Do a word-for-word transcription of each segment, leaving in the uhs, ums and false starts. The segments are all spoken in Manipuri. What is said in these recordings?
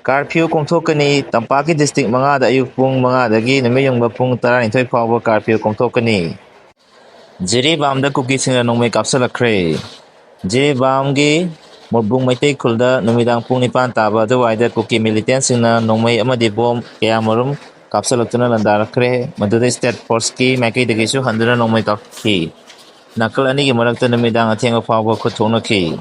ꯀꯥꯔꯐ꯭ꯌꯨ ꯀꯣꯡꯊꯣꯛꯀꯅꯤ꯫ ꯇꯝꯄꯥꯛꯀꯤ ꯗꯤꯁꯇ꯭ꯔꯤꯛ ꯃꯉꯥꯗ ꯑꯌꯨꯛ ꯄꯨꯡ ꯃꯉꯥꯗꯒꯤ ꯅꯨꯃꯤꯠ ꯌꯨꯡꯕ ꯄꯨꯡ ꯇꯔꯥꯅꯤꯊꯣꯏ ꯐꯥꯎꯕ ꯀꯥꯔꯐ꯭ꯌꯨ ꯀꯣꯡꯊꯣꯛꯀꯅꯤ꯫ ꯖꯤꯔꯤꯕꯥꯝꯗ ꯀꯨꯀꯤꯁꯤꯡꯅ ꯅꯣꯡꯃꯩ ꯀꯥꯞꯁꯤꯜꯂꯛꯈ꯭ꯔꯦ꯫ ꯖꯤꯔꯤꯕꯥꯝꯒꯤ ꯃꯣꯔꯕꯨꯡ ꯃꯩꯇꯩ ꯈꯨꯜꯗ ꯅꯨꯃꯤꯗꯥꯡ ꯄꯨꯡ ꯅꯤꯄꯥꯟ ꯇꯥꯕ ꯑꯗꯨꯋꯥꯏꯗ ꯀꯨꯀꯤ ꯃꯤꯂꯤꯇꯦꯟꯁꯤꯡꯅ ꯅꯣꯡꯃꯩ ꯑꯃꯗꯤ ꯕꯣꯝ ꯀꯌꯥꯃꯔꯨꯝ ꯀꯥꯞꯁꯤꯜꯂꯛꯇꯨꯅ ꯂꯥꯟꯗꯥꯔꯛꯈ꯭ꯔꯦ꯫ ꯃꯗꯨꯗ ꯁ꯭ꯇꯦꯠ ꯐꯣꯔꯁꯀꯤ ꯃꯥꯏꯀꯩꯗꯒꯤꯁꯨ ꯍꯟꯗꯨꯅ ꯅꯣꯡꯃꯩ ꯀꯥꯞꯈꯤ꯫ ꯅꯥꯀꯜ ꯑꯅꯤꯒꯤ ꯃꯔꯛꯇ ꯅꯨꯃꯤꯗꯥꯡ ꯑꯊꯦꯡꯕ ꯐꯥꯎꯕ ꯈꯨꯠ ꯊꯣꯛꯅꯈꯤ꯫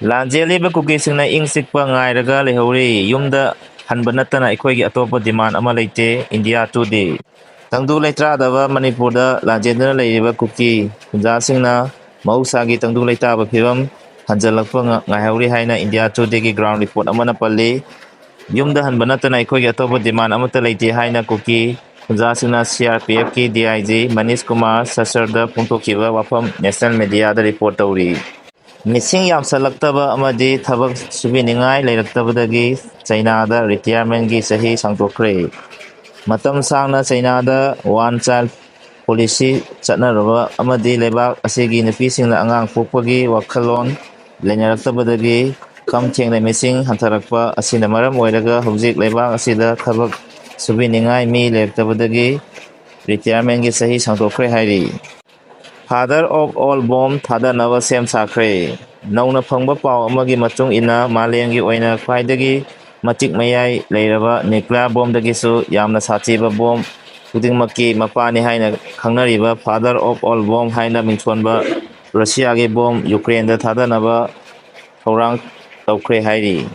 ꯂꯥꯟꯖꯦꯜꯂꯤꯕ ꯀꯨꯀꯤꯁꯤꯡꯅ ꯏꯪ ꯆꯤꯛꯄ ꯉꯥꯏꯔꯒ ꯂꯩꯍꯧꯔꯤ꯫ ꯌꯨꯝꯗ ꯍꯟꯕ ꯅꯠꯇꯅ ꯑꯩꯈꯣꯏꯒꯤ ꯑꯇꯣꯞꯄ ꯗꯤꯃꯥꯟ ꯑꯃ ꯂꯩꯇꯦ, ꯏꯟꯗꯤꯌꯥ ꯇꯨꯗꯦ꯫ ꯇꯪꯗꯨ ꯂꯩꯇꯥꯗꯕ ꯃꯅꯤꯄꯨꯔꯗ ꯂꯥꯟꯖꯦꯟꯗꯨꯅ ꯂꯩꯔꯤꯕ ꯀꯨꯀꯤ ꯈꯨꯟꯖꯥꯁꯤꯡꯅ ꯃꯍꯧꯁꯥꯒꯤ ꯇꯪꯗꯨ ꯂꯩꯇꯥꯕ ꯐꯤꯕꯝ ꯍꯟꯖꯤꯜꯂꯛꯄ ꯉ-, ꯉꯥꯏꯍꯧꯔꯤ ꯍꯥꯏꯅ ꯏꯟꯗꯤꯌꯥ ꯇꯨꯗꯦꯒꯤ ꯒ꯭ꯔꯥꯎꯟ ꯔꯤꯄꯣꯔꯠ ꯑꯃꯅ ꯄꯜꯂꯤ꯫ ꯌꯨꯝꯗ ꯍꯟꯕ ꯅꯠꯇꯅ ꯑꯩꯈꯣꯏꯒꯤ ꯑꯇꯣꯞꯄ ꯗꯤꯃꯥꯟ ꯑꯃꯠꯇ ꯂꯩꯇꯦ ꯍꯥꯏꯅ ꯀꯨꯀꯤ ꯈꯨꯟꯖꯥꯁꯤꯡꯅ ꯁꯤ ꯑꯥꯔ ꯄꯤ ꯑꯦꯐꯀꯤ D I G Manish Kumar ꯁꯁꯔꯗ ꯐꯣꯡꯗꯣꯛꯈꯤꯕ ꯋꯥꯐꯝ ꯅꯦꯁꯅꯦꯜ ꯃꯦꯗꯤꯌꯥꯗ ꯔꯤꯄꯣꯔꯠ ꯇꯧꯔꯤ꯫ ꯃꯤꯁꯤꯡ ꯌꯥꯝꯁꯜꯂꯛꯇꯕ ꯑꯃꯗꯤ ꯊꯕꯛ ꯁꯨꯕꯤꯅꯤꯡꯉꯥꯏ ꯂꯩꯔꯛꯇꯕꯗꯒꯤ ꯆꯩꯅꯥꯗ ꯔꯤꯇꯤꯌꯥꯔꯃꯦꯟꯒꯤ ꯆꯍꯤ ꯁꯥꯡꯗꯣꯛꯈ꯭ꯔꯦ꯫ ꯃꯇꯝ ꯁꯥꯡꯅ ꯆꯩꯅꯥꯗ ꯋꯥꯟ ꯆꯥꯏꯜ ꯄꯣꯂꯤꯁꯤ ꯆꯠꯅꯔꯕ ꯑꯃꯗꯤ ꯂꯩꯕꯥꯛ ꯑꯁꯤꯒꯤ ꯅꯨꯄꯤꯁꯤꯡꯅ ꯑꯉꯥꯡ ꯄꯣꯛꯄꯒꯤ ꯋꯥꯈꯜꯂꯣꯟ ꯂꯩꯅꯔꯛꯇꯕꯗꯒꯤ ꯈꯝ ꯊꯦꯡꯅ ꯃꯤꯁꯤꯡ ꯍꯟꯊꯔꯛꯄ ꯑꯁꯤꯅ ꯃꯔꯝ ꯑꯣꯏꯔꯒ ꯍꯧꯖꯤꯛ ꯂꯩꯕꯥꯛ ꯑꯁꯤꯗ ꯊꯕꯛ ꯁꯨꯕꯤꯅꯤꯡꯉꯥꯏ ꯃꯤ ꯂꯩꯔꯛꯇꯕꯗꯒꯤ ꯔꯤꯇꯤꯌꯥꯔꯃꯦꯟꯒꯤ ꯆꯍꯤ ꯁꯥꯡꯗꯣꯛꯈ꯭ꯔꯦ ꯍꯥꯏꯔꯤ꯫ Father of All Bomb ꯊꯥꯗꯅꯕ ꯁꯦꯝ ꯁꯥꯈ꯭ꯔꯦ꯫ ꯅꯧꯅ ꯐꯪꯕ ꯄꯥꯎ ꯑꯃꯒꯤ ꯃꯇꯨꯡ ꯏꯟꯅ, ꯃꯥꯂꯦꯝꯒꯤ ꯑꯣꯏꯅ ꯈ꯭ꯋꯥꯏꯗꯒꯤ ꯃꯇꯤꯛ ꯃꯌꯥꯏ ꯂꯩꯔꯕ ꯅ꯭ꯌꯨꯀ꯭ꯂꯤꯌꯔ ꯕꯣꯝꯗꯒꯤꯁꯨ ꯌꯥꯝꯅ ꯁꯥꯊꯤꯕ ꯕꯣꯝ ꯈꯨꯗꯤꯡꯃꯛꯀꯤ ꯃꯄꯥꯅꯤ ꯍꯥꯏꯅ ꯈꯪꯅꯔꯤꯕ Father of All Bomb ꯍꯥꯏꯅ ꯃꯤꯡꯊꯣꯟꯕ ꯔꯨꯁꯤꯌꯥꯒꯤ ꯕꯣꯝ ꯌꯨꯀ꯭ꯔꯦꯟꯗ ꯊꯥꯗꯅꯕ ꯊꯧꯔꯥꯡ ꯇꯧꯈ꯭ꯔꯦ ꯍꯥꯏꯔꯤ꯫